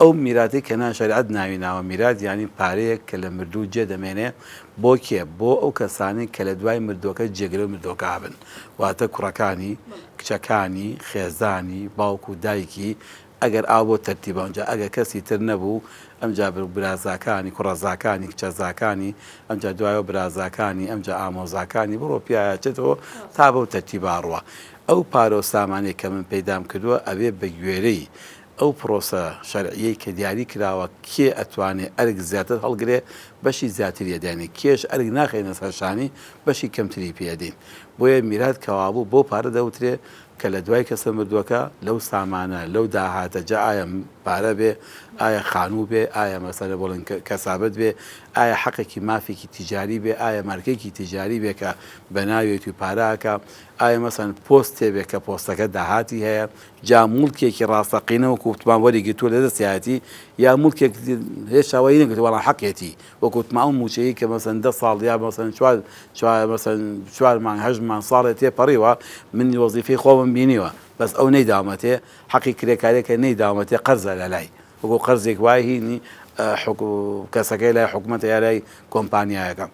ئەو میراتەی کە نا شەریعەت ناوی ناوە میرات یانی پارەیەک کە لە مردوو جێ دەمێنێ بۆ کێ؟ بۆ ئەو کەسانەی کە لە دوای مردووەکە جێگرەوەی مردووەکە ئەبن واتە کوڕەکانی، کچەکانی، خێزانی، باوک و دایکی ئەگەر ئاو بۆ تەرتیبە ئەمجا ئەگەر کەسی تر نەبوو ئەمجا برازاکانی، کوڕەزاکانی، کچەزاکانی ئەمجا دوایەوە برازاکانی ئەمجا ئامۆزاکانی بڕۆ پیایا چێتەوە تا بەو تەرتیبە ئەڕوا ئەو پارە و سامانەی کە من پەیدام کردووە ئەبێ بە گوێرەی ئەو پرۆسە شەرعیەی کە دیاری کراوە کێ ئەتوانێ ئەرک زیاتر هەڵگرێ بەشی زیاتری ئەدەینێ کێش ئەرک ناخەینە سەر شانی بەشی کەمتری پێ ئەدەین بۆیە میرات کەوابوو بەو پارە دەوترێ کە لە دوای کەسە مردووەکە لەو سامانە لەو داهاتە جا ئایا پارە بێ ئایا خانوو بێ ئایا مەسەلە بڵێن کەسابەت بێ ئایا حەقێکی مافێکی تیجاری بێ ئایا مارکێکی تیجاری بێ کە بە ناوێتی و پارە ئەکا ئایا مەسەن پۆستێ بێ کە پۆستەکە داهاتی هەیە جا موڵکێکی ڕاستەقینە وەکو وتمان وەری گرتووە لە دەستیایەتی یا موڵکێک هێشتا وەری نەگرتووە بەڵام حەقیەتی وەکو وتمان ئەو مووچەیەی کە مەسەن دە ساڵ یا مەسەن چوار چوار مەسەن چوار مانگ هەشت مانگ ساڵێ تێپەڕیوە من وەزیفەی خۆمم بینیوە بەس ئەو نەیداومەتێ حەقی کرێکارێکە نەیداومەتێ قەرزە لە لای وەکو قەرزێک وایە هینی کەسەکەی لای حکومەتە یا لای کۆمپانیایەکە.